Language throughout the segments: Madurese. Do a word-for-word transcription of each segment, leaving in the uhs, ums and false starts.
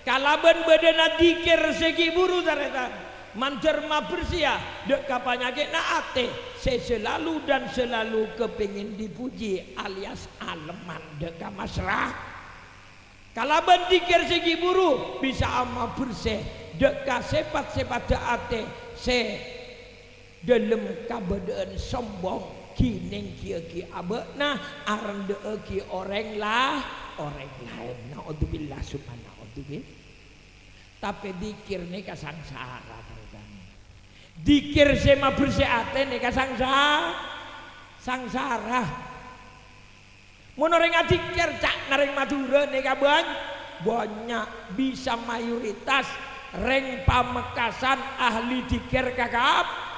Kalabân bâdâna dzikir sè ghi' bhuru, tarètan, mandhâr mabersèa dâ' ka panyakè'na atè sè selalu dan selalu kepingin dipuji alias aleman dâ' ka masra. Kalabân dzikir sè ghi' bhuru bisa amabersè dâ' ka sèpat-sèpaddhâ atè sè dâlem kabâdâ'ân sombong, ghi' nèngghiyâghi abâ'na, arendhâ'âghi orèng la-, orèng laèn. Na'udzubillah, summa na'udzubillah. Tapè dzikir nèka sangsara, tarètan. Dzikir sè mabersè atè nèka sangsa-, sangsara. Mon orèng adzikir, ca'na rèng Madhurâ nèka bân-, bânnya', bisa mayoritas rèng Pamekasan ahli dzikir kakap-,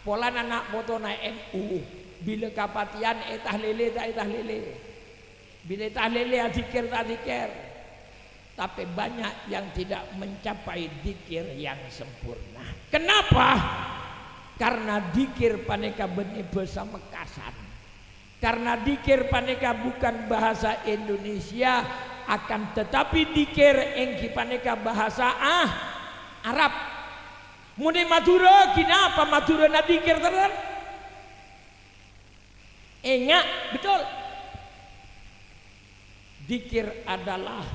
polana na' potona N U, bilâ kapatèyan ètahlèlè ta' ètahlèlè? Bilâ ètahlèlè adzikir ta' adzikir? Tapè bânnya' yang tidak mencapai dzikir yang sempurna. Kenapa? Karena dzikir panèka bânnè bhâsa Mekasan. Karena dzikir panèka bukan bahasa Indonesia, akan tetapi dzikir èngghi panèka bahasa, ah, Arab. Mon è Madhurâ, ghi' napa Madhurâna dzikir terros? Enga', betul. Dzikir adalah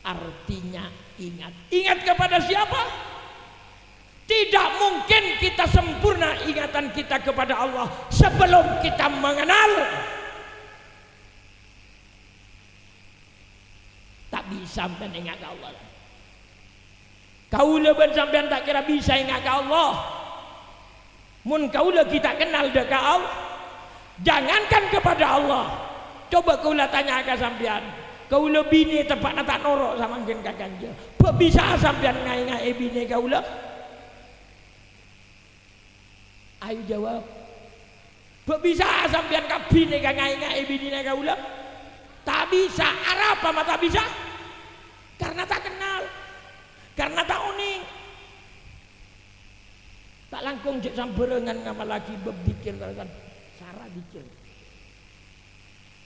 artinya ingat. Ingat kepada siapa? Tidak mungkin kita sempurna ingatan kita kepada Allah sebelum kita mengenal. Ta' bisa sampèyan enga' ka Allah. Kaulâ bân sampèyan ta' kèra bisa enga' ka Allah. Mon kaulâ ghi' ta' kennal dâ' ka Allah, jangankan kepada Allah. Coba kaulâ tanya'a ka sampèyan, kaulâ binè teppa'na ta' noro' samangkèn ka kanca. Bâ' bisa'a sampèyan ngaènga'è binè kaulâ? Ayo jawab. Bâ' bisa'a sampèyan kabbhi nèka ngaènga'è binèna kaulâ? Ta' bisa. Arapa ma' ta' bisa? Karena ta' kennal. Karena ta' onèng. Ta' langkong jhâ' sambhârângan ngamallaghi bab dzikir, tarètan. Sara dzikir.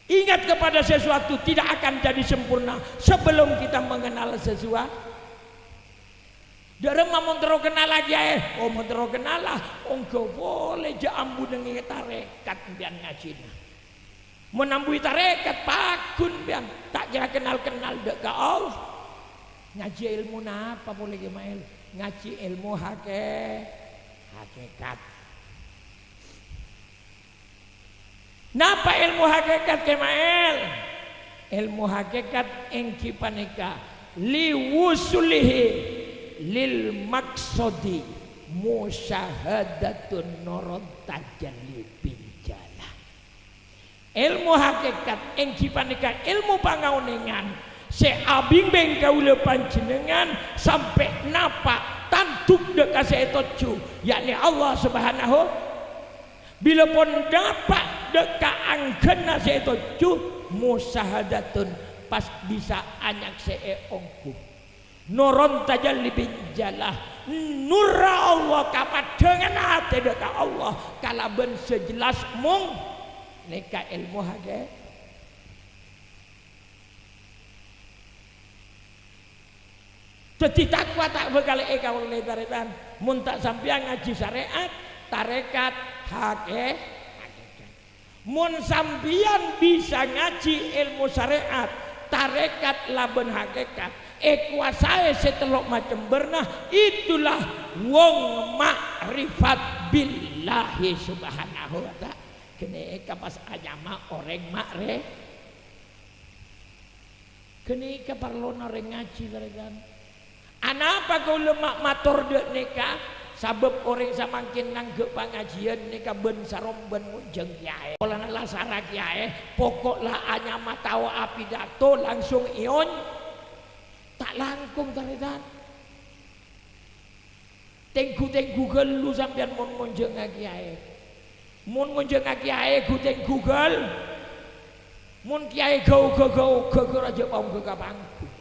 Ingat kepada sesuatu tidak akan jadi sempurna sebelum kita mengenal sesuatu. Dâremma mon terro kennala kèyaè? Oh, mon terro kennala, ongghâ polè jhâ' ambu nèngè tarèkat sampèyan ngajhina. Mon ambuwi tarèkat, paggun sampèyan, ta' kèra kennal-kennal dâ' ka Allah. Ngajhi èlmo napa polè, Kè Maèl? Ngajhi èlmo hakè-, hakikat. Napa èlmo hakikat, Kè Maèl? Èlmo hakikat èngghi panèka liwusulihi lil maqsodi musyahadatun nuron tajalli binjala. Èlmo hakikat èngghi panèka èlmo pangaonèngan sè abimbing kaulâ panjhennengngan sampè' napa' tandhuk dâ' ka sè ètojjhu, yakni Allah Subhanahu. Bilâ pon napa' dâ' ka angghânna sè ètojjhu, musyahadatun, pas bisa anyaksè'è ongghu. Nuron tajalli binjala, nurra Allah kapaddhângan atè dâ' ka Allah kalabân sè jelas mong nèka èlmo hakè-, Dhâddhi, takwa ta' bhâkal èkaollè, tarètan, mon ta' sampèyan ngajhi sarè'at, tarèkat, hakè-, hakikat. Mon sampèyan bisa ngajhi èlmo sarè'at, tarèkat labân hakikat, èkowasaè sè tello' macem bârna, itulah wong ma'rifat billahi subhanahu wa ta'ala. Ghânèka pas anyama orèng ma'ri-, Ghânèka parlona orèng ngajhi, tarètan. Anapa kaulâ ma-, mator dâ' nèka? Sabâb orèng samangkèn nangghâ' pangajhiyân nèka bân-sarombân ngonjhâng kèyaè. Polana la sara kèyaè, poko' la anyama tao apidato langsung èon-, ta' langkong, tarètan. Tèng-ghutèng ghâllu sampèyan mon ngonjhângnga kèyaè. Mon ngonjhângnga kèyaè ghutèng ghâl-, mon kèyaè ghâ-, ghâ-, ghâ-, ghâ-, ghâ-, rajâ paongghâ ka panggung.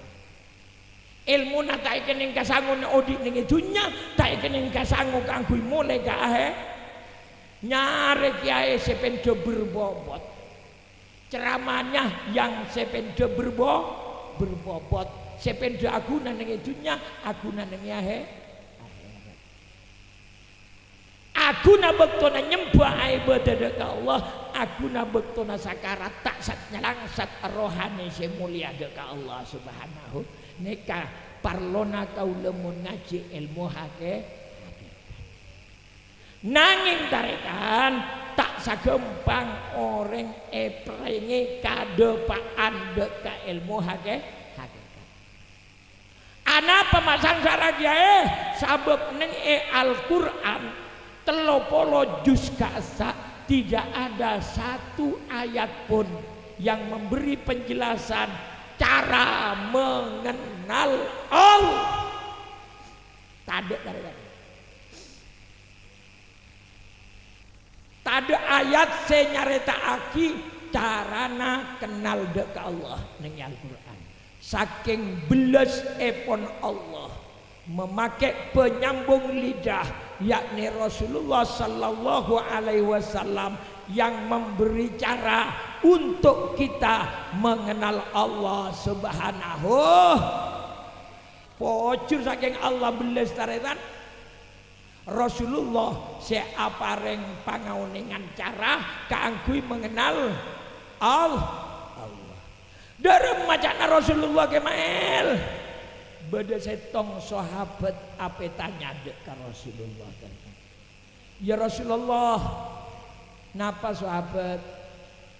Èlmona ta' èkennèng ka sangona odi' nèng è dhunnya, ta' èkennèng ka sango kaangghuy molè ka ahè-, nyarè kèyaè sè pèndhâ berbobot. Ceramahnya yang sè pèndhâ berbo-, berbobot, Sè pèndhâ aghuna neng è dhunnya, aghuna neng è ahè-, ahèrat. Aghuna bâktona nyembhâ aèbâdâ dâ' ka Allah, aghuna bâktona sakarat ta' sat-, nyalangsat rohani sè molja dâ' ka Allah Subhanahu. Nèka parlona kaulâ mon ngajhi èlmo hakè-, hakèkat. Nangèng tarètan, ta' saghâmpang orèng èparèngè kadâpa'an dâ' ka èlmo hakè-, hakèkat. Anapa ma' sangsara kèyaè? Sabâb neng è Al-Qur'an tello polo juz ka'issa' tidak ada satu ayat pun yang memberi penjelasan cara mengenal Allah. Tadâ' tarètan. Tadâ' ayat sè nyarèta'aghi carana kennal dâ' ka Allah neng è Al-Qur'an. Sakèng bellâsèpon Allah mamakè penyambung lidah, yakni Rasulullah sallallahu alaihi wasallam yang memberi cara untuk kita mengenal Allah Subhanahu. Pojhur sakèng Allah bellâs tarètan. Rasulullah sè aparèng pangaonèngan cara kaangghuy mangennal Al-, Allah. Dâremma ca'na Rasulullah kèmaèl? Bâdâ sèttong sahabat apètanya dâ' ka Rasulullah, "Ya Rasulullah, napa sahabat?"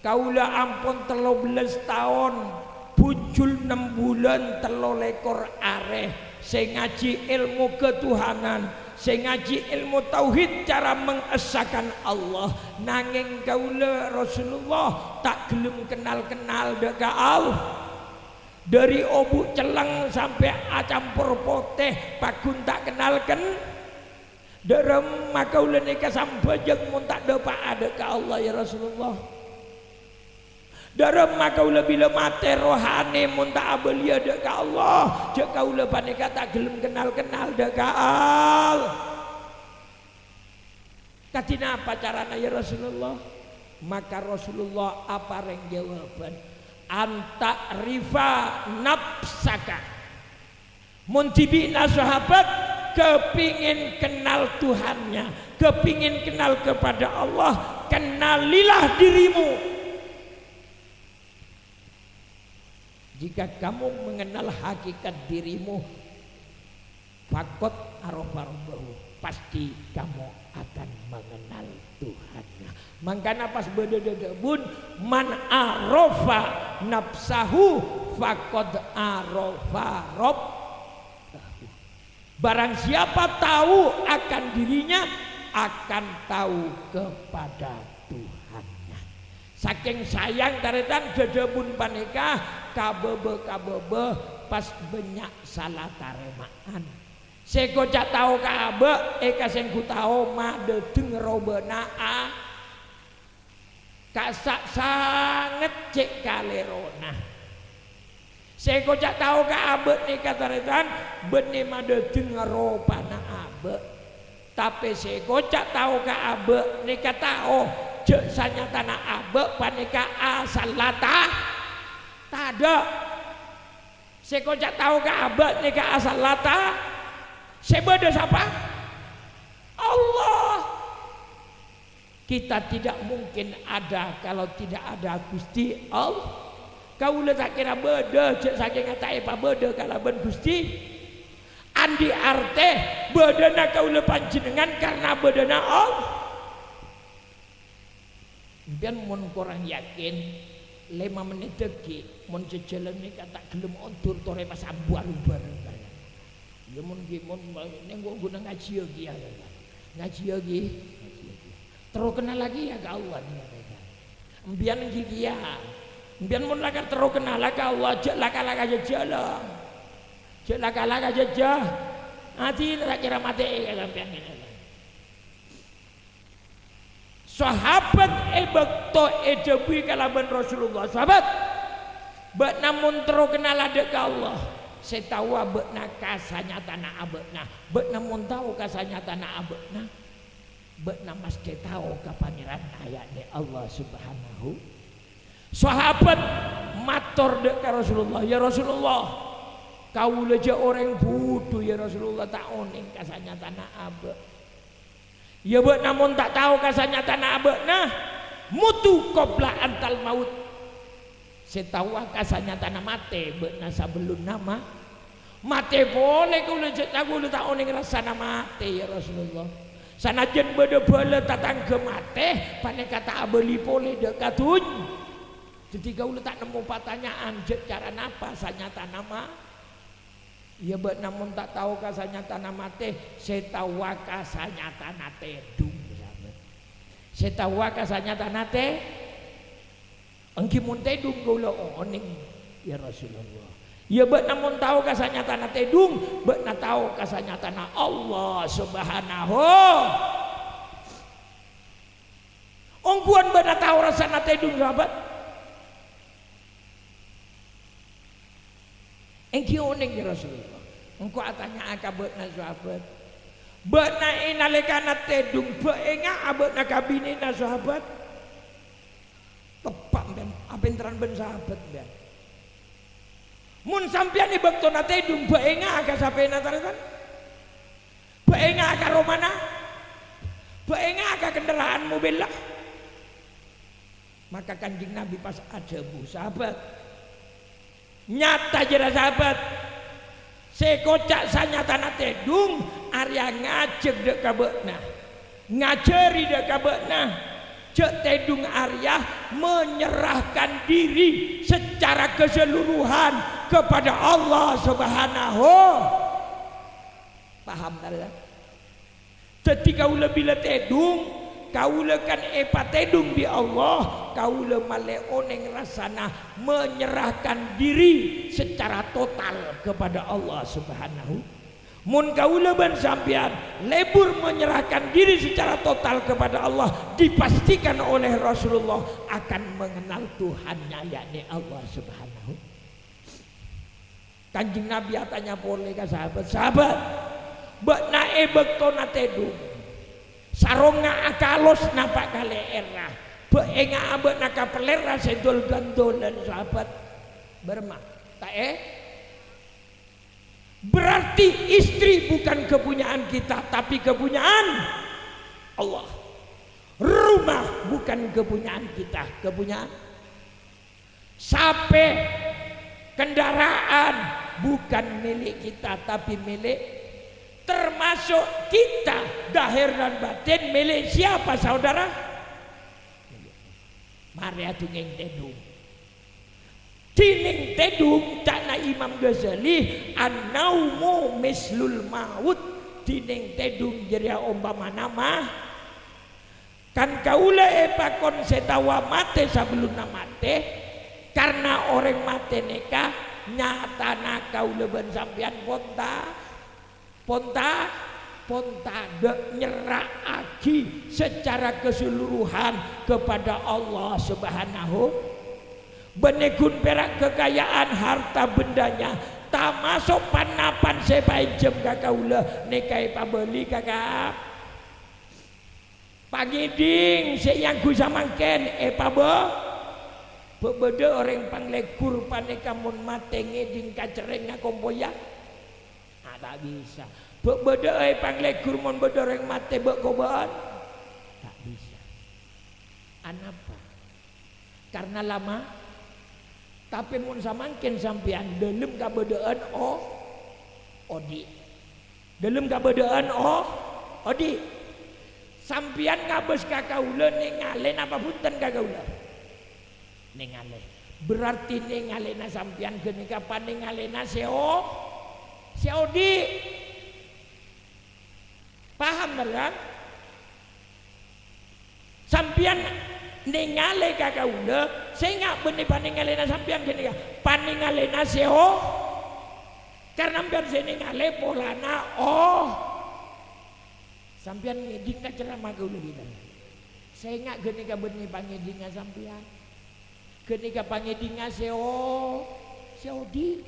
Kaulâ ampon tello bellâs taon, bhujul nem bulân, tello lèkor arè, sè ngajhi èlmo katuhanan, sè ngajhi èlmo tauhid, cara mengessakan Allah. Nangèng kaulâ, Rasulullah, ta' ghellem kennal-kennal dâ' ka Allah. Dâri obu' celleng sampè' acampor potè, pagghun ta' kennal-ken-, Dâremma kaulâ nèka sambhâjâng mon ta' dâpa'a dâ' ka Allah, ya Rasulullah? Dâremma kaulâ bilâ matè rohani mon ta' abâliyâ dâ' ka Allah? Jhâ' kaulâ panèka ta' ghellem kennal-kennal dâ' ka Allah. Kadhi napa carana, ya Rasulullah? Maka Rasulullah aparèng jâwâbhân, "An ta'rifa nafsaka." Mon dhibi'na sahabat kepingin kenal Tuhannya, kepingin kenal kepada Allah, kenalilah dirimu. Jika kamu mengenal hakikat dirimu, faqad arafa rabbahu, pasti kamu akan mengenal Tuhannya. Mangkana pas bâdâ dhâdhâbun, "Man arafa nafsahu faqad arafa rabbahu." Barang siapa tahu akan dirinya, akan tahu kepada Tuhannya. Sakèng sayang tarètan dhâdhâbun panèka ka bâbâ-ka bâbâ pas bânnya' sala tarèma'an. Sè koca' tao ka abâ', èka sènggu tao madhâddhing robâna a-, ka'issa' sanget cè' kalèrona. Sè koca' tao ka abâ' nèka tarètan bânnè madhâddhing ropana abâ'. Tapè sè koca' tao ka abâ' nèka tao jhâ' sanyatana abâ' panèka asalla ta-, tadâ'. Sè koca' tao ka abâ' nèka asalla ta-, sè bâdâ sapa? Allah. Kita tidak mungkin ada kalau tidak ada Gusti Allah. Kaulâ ta' kèra bâdâ, jhâ' sakènga ta' èpabâdâ kalabân Gusti. Andi' artè bâdâna kaulâ panjhennengngan karna bâdâna Allah. Sampèyan mon korang yakin, lèma mennit dhâggi', mon jhâjhâlân nèka ta' ghellem ondur, torè pas ambu aru-bareng. Iyâ, mon ghi-, mon nèng ghu-, ghuna ngajhiyâ kèya, ngajhiyâ ghi-, ngajhiyâ kèya. Terro kennal lagi ya ka Allah, nèka. Sampèyan ghi kèya. Sampèyan mon lakar terro kennal ka Allah, jhâ' la-, ka-, la-, ka jhâjhâlân. Jhâ' la-, ka-, la-, ka jhâjhâ-, ati la kèra matè'è ka sampèyan, nèka. Sahabat è bâkto èdhâbuwi kalabân Rasulullah, "Sahabat, bâ'na mon terro kennala dâ' ka Allah, sè taowa bâ'na kasanyatana abâ'na. Bâ'na mon tao kasanyatana abâ'na, bâ'na masthè tao ka Pangèranna, yakni Allah Subhanahu." Sahabat mator dâ' ka Rasulullah, "Ya Rasulullah, Kaulâ jhâ' orèng budhu, ya Rasulullah, ta' onèng ka sanyatana abâ'. Ya, bâ'na mon ta' tao ka sanyatana abâ'na, mutu qabla antal maut. Sè taowa ka sanyatana matè bâ'na sabellunna ma-, matè polè kaulâ, jhâ' kaulâ ta' onèng rassana matè, ya Rasulullah. Sanajjhân bâdâ bhâlâ tatangghâ matè, panèka ta' abâli polè dâ' ka dhunnya. Dhâddhi kaulâ ta' nemmo patanya'an, jhâ' cara napa sanyatana ma-, Iyâ, bâ'na mon ta' tao ka sanyatana matè, sè taowa ka sanyatana tèdhung, sahabat. Sè taowa ka sanyatana tè-, èngghi mon tèdhung kaulâ onèng, ya Rasulullah. Iyâ, bâ'na mon tao ka sanyatana tèdhung, bâ'na tao ka sanyatana Allah Subhanahu. Ongghuwân bâ'na tao rassana tèdhung, sahabat? Èngghi onèng, ya Rasulullah. Engko' atanya'a ka bâ'na, sahabat. Bâ'na è nalèkana tèdhung, bâ' ènga'a bâ'na ka binèna, sahabat? Teppa' bân, apènterran bân sahabat, bân. Mon sampèyan è bâktona tèdhung, bâ' ènga'a ka sapèna, tarètan? Bâ' ènga'a ka romana? Bâ' ènga'a ka kendaraan mobilla? Maka Kanjeng Nabi pas adhâbu, "Sahabat, nyata jârèya, sahabat, sè koca' sanyatana tèdhung arèya ngajhâk dâ' ka bâ'na, ngajhâri dâ' ka bâ'na, jhâ' tèdhung arèya menyerahkan diri secara keseluruhan kepada Allah Subhanahu." Paham, ta' ya? Dhâddhi kaulâ bilâ tèdhung, kaulâ kan èpatèdhung bi' Allah, kaulâ malè onèng rassana menyerahkan diri secara total kepada Allah Subhanahu. Mon kaulâ bân sampèyan lebur menyerahkan diri secara total kepada Allah, dipastikan oleh Rasulullah akan mengenal Tuhannya, yakni Allah Subhanahu. Kanjeng Nabi atanya polè ka sahabat, "Sahabat, bâ'na è bâktona tèdhung, sarongnga akalos napa' ka lè'èrra? Bâ' ènga'a bâ'na ka pèlèrra sè dol-gandolan, sahabat?" Bârâmma? Ta' è? Berarti istri bukan kepunyaan kita, tapi kepunyaan Allah. Rumah bukan kepunyaan kita, kepunyaan Sapè, kendaraan, bukan milik kita, tapi milik, termasuk kita, zahir dan batin, milik siapa, saudara? Marè adhungngèng tèdhung. Dhinèng tèdhung, ca'na Imam Ghazali, "An-naumu mislul maut." Dhinèng tèdhung jârèya ompamana ma-, Kan kaulâ èpakon sè taowa matè sabellunna matè, karna orèng matè nèka nyatana kaulâ bân sampèyan ponta, ponta, ponta dâ' nyerra'aghi secara keseluruhan kepada Allah Subhanahu. Bânnè ghun pèra' kekayaan harta bendanya, tamaso' pan-napan sè èpaènjhâm ka kaulâ, nèka èpabâli ka ka-, Pangèdhing sè èangghuy samangkèn èpabâ-, bâ-, bâdâ orèng panglèghur panèka mon matè ngèdhing ka cerrèngnga kompoyya? Ah, ta' bisa. Bâ-, bâdâ'â è panglèghur mon bâdâ orèng matè bâ'-kobâ'ân? Ta' bisa. Anapa? Karna lama. Tapè mon samangkèn sampèyan dâlem kabâdâ'ân o-, odi'. Dâlem kabâdâ'ân o-, odi'. Sampèyan ngabâs ka kaulâ nèngalè napa bhunten ka kaulâ? Nèngalè. Berarti nèngalèna sampèyan ghânèka panèngalèna sè o-, sè odi'. Paham, ta' kan? Sampèyan nèngalè ka kaulâ, sènga' bânnè panèngalèna sampèyan ghânèka, panèngalèna sè o-, karna sampèyan sè nèngalè polana o-, sampèyan ngèdhing ka ceramah kaulâ ghânèka. Sènga' ghânèka bânnè pangèdhingnga sampèyan. Ghânèka pangèdhingnga sè o-, sè odi'.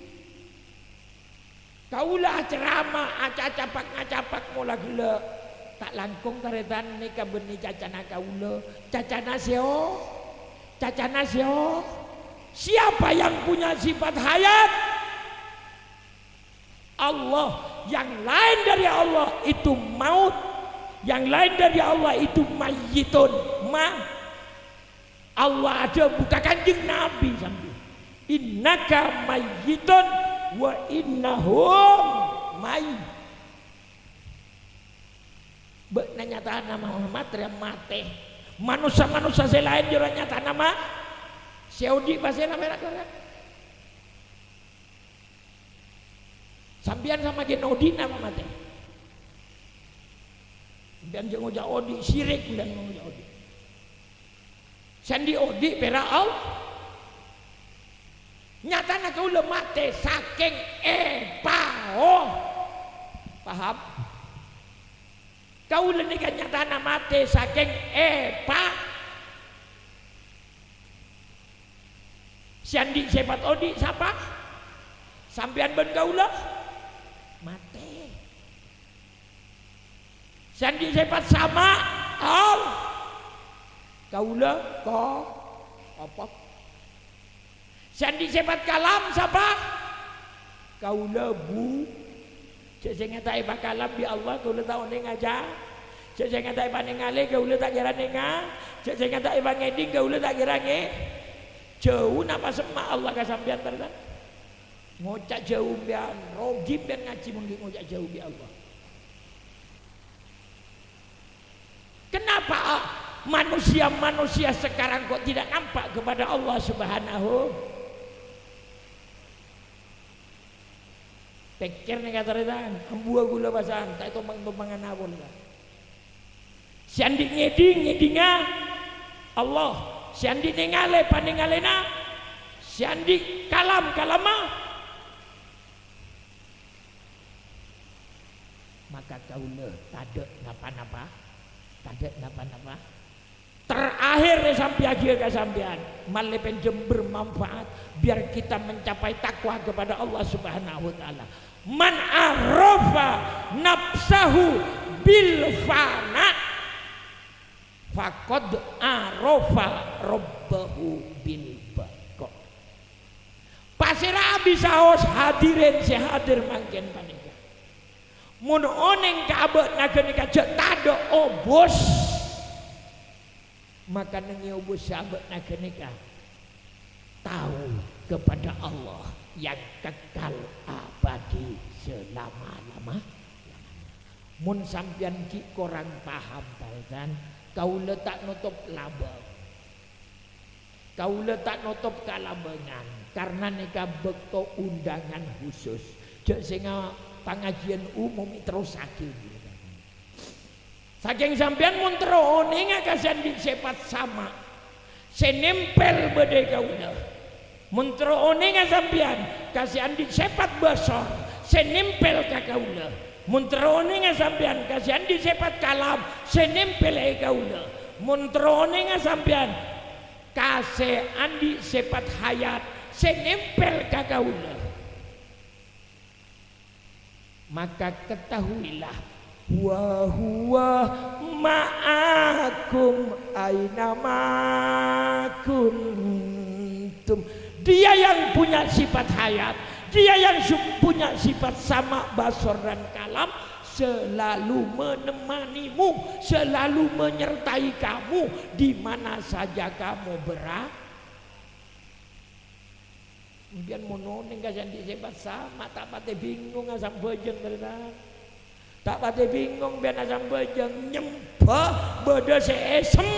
Kaulâ acerama, acacapak-ngacapak mola ghellâ'. Ta' langkong tarètan nèka bânnè cacana kaulâ, cacana sè o-, cacana sè o-, siapa yang punya sifat hayat? Allah, yang lain dari Allah itu maut, yang lain dari Allah itu mayyitun. Ma-, Allah adhâbu ka Kanjeng Nabi sambi, "Innaka mayyitun wa innahum may-," Bâ'na nyatana Muhammad rèya matè. Manossa-manossa sè laèn jârowa nyatana ma-, sè odi' pasèra pèra' kèra. Sampèyan samangkèn odi' napa matè? Sampèyan jâ' ngoca' odi', sirik sampèyan ngoca' odi'. Sè andi' odi' pèra' Allah. Nyatana kaulâ matè sakèng èpao. Paham? Kaulâ nèka nyatana matè sakèng èpa-, Sè andi' sèpat odi' sapa? Sampèyan bân kaulâ matè. Sè andi' sèpat sama', Allah. Kaulâ ko-, apa? Sè andi' sèpat kalam sapa? Kaulâ bu-, jâ' sènga' ta' èpakalam bi' Allah, kaulâ ta' onèng ajâ. Jâ' sènga' ta' èpanèngalè, kaulâ ta' kèra nènga. Jâ' sènga' ta' èpangèdhing, kaulâ ta' kèra ngè-, jhâu napa semma' Allah ka sampèyan, tarètan? Ngoca' jhâu sampèyan, rogi sampèyan ngajhi mon ghi' ngoca' jhâu bi' Allah. Kenapa manusia-manusia sekarang kok tidak nampak kepada Allah Subhanahu? Pèkkèr nèka, tarètan, ambuwâ kaulâ pasan, ta' ètomang-tomangan apa, tarètan. Sè andi' ngèdhing, ngèdhingnga Allah. Sè andi' nèngalè, panèngalèna. Sè andi' kalam, kalamma. Maka kaulâ tadâ' napa-napa, tadâ' napa-napa. Terakhir èsampèyaghi ka sampèyan, ma'lè panjhâm bermanfaat, biar kita mencapai takwa kepada Allah Subhanahu wa Ta'ala. "Man arafa nafsahu bil fana, faqad arafa rabbahu bil baqa." Pasèra bisaos hadirin sè hadir mangkèn panèka? Mon onèng ka abâ'na ghânèka jhâ' tadâ' obus, maka nèngè obus sè abâ'na ghânèka tahu kepada Allah yang kekal abadi selama-lama. Mon sampèyan ghi' korang paham, tarètan, kaulâ ta' notop labâng. Kaulâ ta' notop ka labângan, karna nèka bâkto undangan khusus. Jhâ' sènga' pangajiyân umum èterrossaghi. Sakèng sampèyan mon terro onènga ka sè andi' sèpat sama', sè nèmpèl bâdâ è kaulâ. Mon terro onènga sampèyan ka sè andi' sèpat basor, sè nèmpèl ka kaulâ. Mon terro onènga sampèyan ka sè andi' sèpat kalam, sè nèmpèl è kaulâ. Mon terro onènga sampèyan ka sè andi' sèpat hayat, sè nèmpèl ka kaulâ. Maka ketahuilah, "Wa huwa ma'akum aina ma kuntum." Dia yang punya sifat hayat, dia yang su-, punya sifat sama, basor, dan kalam, selalu menemanimu, selalu menyertai kamu di mana saja kamu berada. Sampèyan mon onèng ka sè andi' sèpat sama', ta' patè bingung asambhâjâng, tarètan. Ta' patè bingung sampèyan asambhâjâng, nyembhâ bâdâ sè èsem.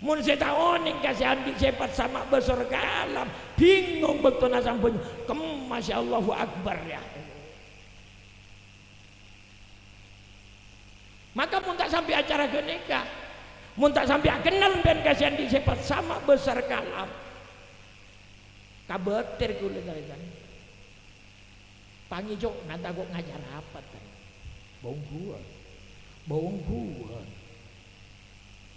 Mon sè ta' onèng ka sè andi' sèpat sama', basor, kalam, bingung bâktona asambhâjâng, kemma sè Allahu Akbar, ya. Maka mon ta' sampè' acara ghânèka, mon ta' sampè' akennal sampèyan ka sè andi' sèpat sama', basor, kalam, kabâter kaulâ, tarètan. Pangèco'na tako' ngaca' rapat, tarètan. Bâ' ongghuwân. Bâ' ongghuwân.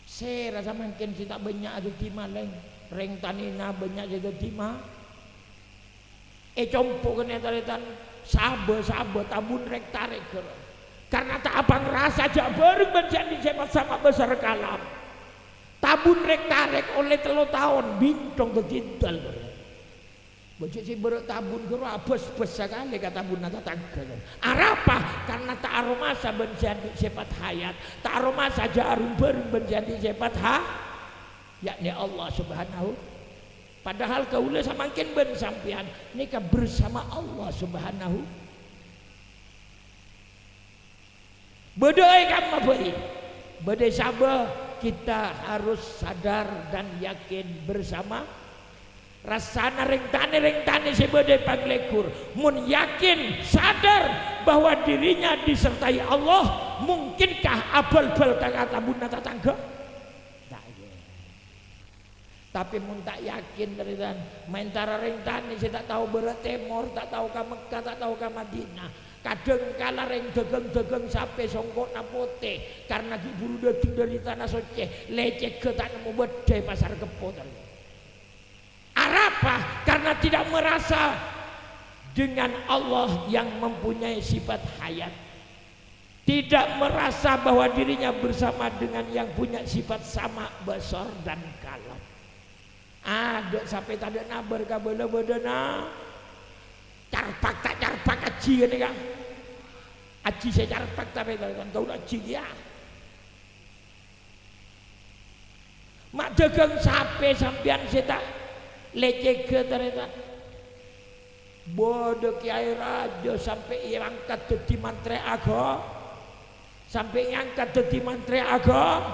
Sèra samangkèn sè ta' bânnya' adhâddhi malèng, rèng tanèna bânnya' sè dhâddhi ma-, È compo' kènè', tarètan, sabâ-sabâ tabun rèk-tarèk ghârâ. Karna ta' apangrasa jhâ' bhâreng bân sè andi' sèpat sama' basor kalam. Tabun rèk-tarèk ollè tello taon, bintong dhâddhi endâl. Bâjâ sè bârâ' tabun ghârowa abâs-bâs sakalè ka tabunna tatangghâ. Arapa? Karna ta' aromasa bân sè andi' sèpat hayat, ta' aromasa jhâ' arung-bârung bân sè andi' sèpat ha-, yakni Allah Subhanahu. Padahal kaulâ samangkèn bân sampèyan nèka bersama Allah Subhanahu. Bâdâ è kamma bhâi, bâdâ è sabâ, kita harus sadar dan yakin bersama. Rassana rèng-tanè-rèng-tanè sè bâdâ è panglèghur, mon yakin, sadar bahwa dirinya disertai Allah, mungkinkah abâl-bâl ka tabunna tatangghâ? Ta' kèra. Tapè mon ta' yakin, tarètan, maèntara rèng-tanè sè ta' tao bârâ' tèmor, ta' tao ka Mekkah, ta' tao ka Madinah. Kadhâng kala rèng dhâghâng-dhâghâng sapè songko'na potè, karna ghi' buru dhâteng dhâri Tana Soccè, lècèghâ ta' nemmo bâdâ è pasar Keppo, tarètan. Arapa? Karna tidak merasa dengan Allah yang mempunyai sifat hayat. Tidak merasa bahwa dirinya bersama dengan yang punya sifat sama', basar, dan kalam. Adâ' sapè tadâ' nabâr ka bâlâ bâdâna. Carpak ta' carpak ajhi ghânèka. Ajhi sè carpak tapè kan kaulâ ajhi kèya. Ma' dhâghâng sapè sampèyan sè ta' lècèghâ, tarètan. Bâdâ kèyaè rajâ sampè' èangkat dhâddhi mantrè aga-, sampè' èangkat dhâddhi mantrè aga-,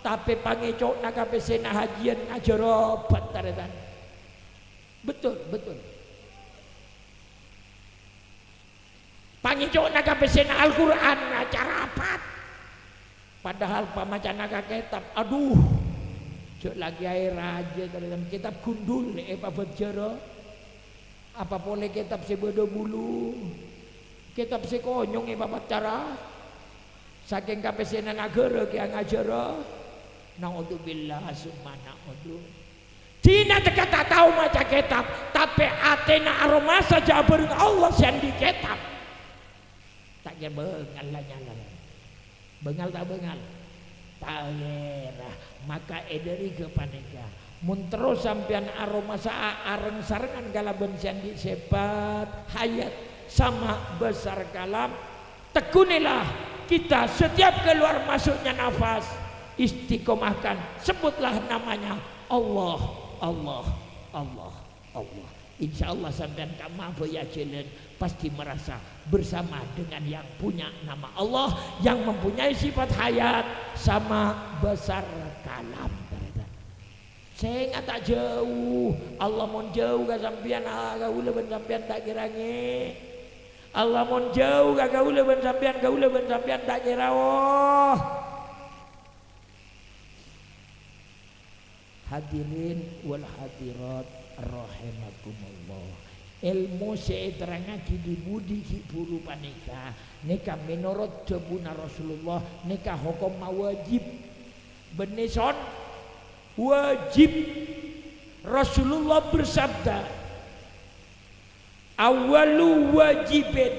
tapè pangèco'na ka pèssèna hajiyân ajhârâbât, tarètan. Betul, betul. Pangèco'na ka pèssèna Al-Qur'an, na, carapat. Padahal pamacana ka kètab, adhu, jhâ' la kèyaè rajâ, tarètan, kètab gundul èpabâjârâ. Apa polè kètab sè bâdâ bulu, kètab sè konyong èpapacara. Sakèng ka pèssèna naghârâ kèya ngajhârâ. Na'udzubillah, summa na'udzu. Dina tekka ta' tao maca kètab, tapè atèna aromasa jhâ' abhâreng Allah sè andi' kètab. Ta' kèra bângal la nyala. Bângal ta' bângal? Ta' kèra. Maka è dhâri ghâpanèka, mon terro sampèyan aromasa'a areng-sarengngan kalabân sè andi' sèpat hayat, sama', basar, kalam, Tekunilah kita setiap keluar masuknya nafas, istiqomahkan, sebutlah namanya, Allah, Allah, Allah, Allah. Insya Allah sampèyan kamma bhâi ajhâlân pasti merasa bersama dengan yang punya nama Allah, yang mempunyai sifat hayat, sama', basar, kalam. Sènga' ta' jhâu. Allah mon jhâu ka sampèyan, ah, kaulâ bân sampèyan ta' kèra ngè'. Allah mon jhâu ka kaulâ bân sampèyan, kaulâ bân sampèyan ta' kèra, oh. Hadirin wal hadirat rahimakumullah. Èlmo sè èterrangngaghi dhi-budhi ghi' bhuru panèka, nèka mènorot dhâbuna Rasulullah, nèka hokomma wajib. Bânnè son-, wajib. Rasulullah bersabda, "Awwalu wajibin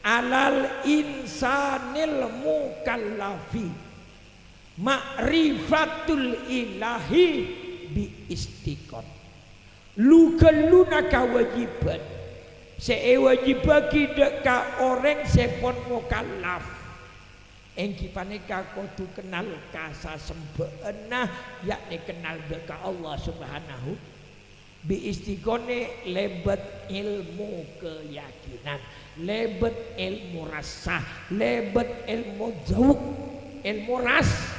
alal insanil mukallafi ma'rifatul ilahi bi istiqon." Lu-ghâlluna kawâjibhân sè èwâjibhâghi dhâ' ka orèng sè pon mokallaf, èngghi panèka kodhu kennal ka sasembhâ'ânna, yakni kennal dhâ' ka Allah Subhanahu, bi istiqonè lèbât èlmo kayakinan, lèbât èlmo rassa, lèbât èlmo dzauk, èlmo ras.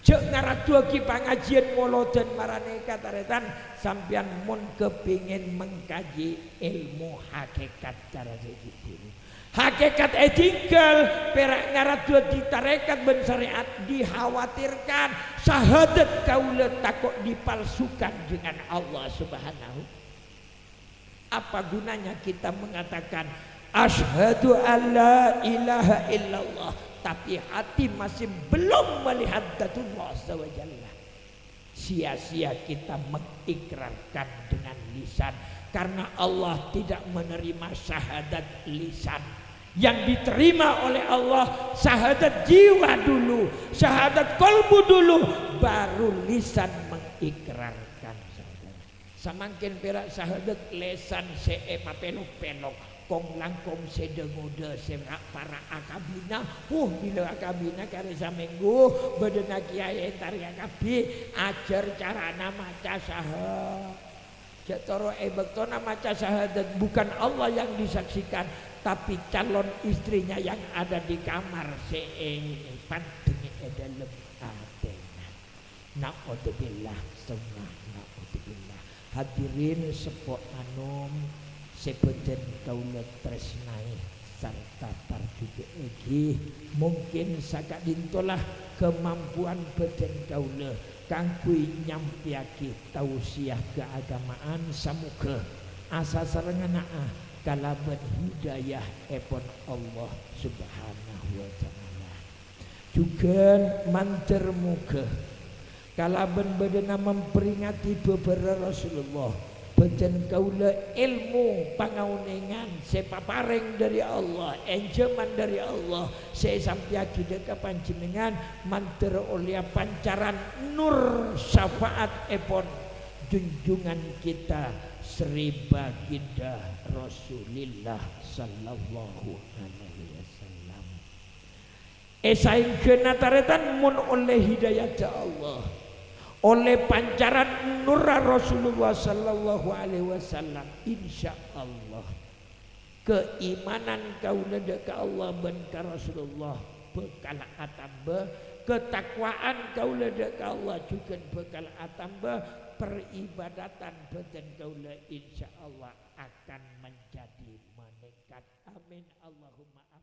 Jhâ' ngaradduwâghi pangajiyân molodhân maranèka, tarètan, sampèyan mon kepingin mengkaji èlmo hakikat cara sè ghi' bhuru. Hakikat èdinggal, pèra' ngaradduwâghi tarèkat bân syarè'at dikhawatirkan, syahadat kaulâ tako' dipalsukan dengan Allah Subhanahu. Apa gunanya kita mengatakan, "Asyhadu an la ilaha illallah," tapi hati masih belum melihat Dzatullah Azza wa Jalla? Sia-sia kita mengikrarkan dengan lisan, karena Allah tidak menerima syahadat lisan. Yang diterima oleh Allah syahadat jiwa dulu, syahadat kolbu dulu, baru lisan mengikrarkan, saudara. Samangkèn pèra' sahadat lèsan sè èpapèlok-pèlok, kong-langkong sè dâ-ngodâ sè ra-, para' akabina. Huh, bilâ akabina karè samènggu, bâdâna kèyaè èntarèya kabbhi, ajhâr carana maca saha-, jhâ' toro' è bâktona maca sahadat, bukan Allah yang disaksikan, tapi calon istrinya yang ada di kamar sè èpandheng è dâlem atèna. Na'udzubillah, tsumma na'udzubillah. Hadirin seppo anom sè bâdhân kaulâ trèsnaè sarta parjhujâ'âghi, mungkin saka'dintola kamampowan bâdhân kaulâ kaangghuy nyampèyaghi tausiah kaagamaan, samoghâ asasarengngana kalabân hidayahèpon Allah Subhanahu wa Ta'ala. Jhughân mandhâr moghâ kalabân bâdâna memperingati bhâbhârâ Rasulullah, bâdhân kaulâ èlmo pangaonèngan sè paparèng dâri Allah, ènjhâman dâri Allah, sè èsampèyaghi dâ' ka panjhennengngan mandhâr ollèya pancaran nur syafaatèpon junjungan kita Sri Baginda Rasulillah sallallahu alaihi wasallam. È saèngghâna tarètan mon ollè hidayadhâ Allah, ollè pancaran nurra Rasulullah sallallahu alaihi wasallam, insyaallah kaimanan kaulâ dâ' ka Allah bân ka Rasulullah bhâkal atamba, katakwaan kaulâ dâ' ka Allah jhughân bhâkal atamba, paribadatan bâdân kaulâ insyaallah akan menjadi meningkat. Amin, Allahumma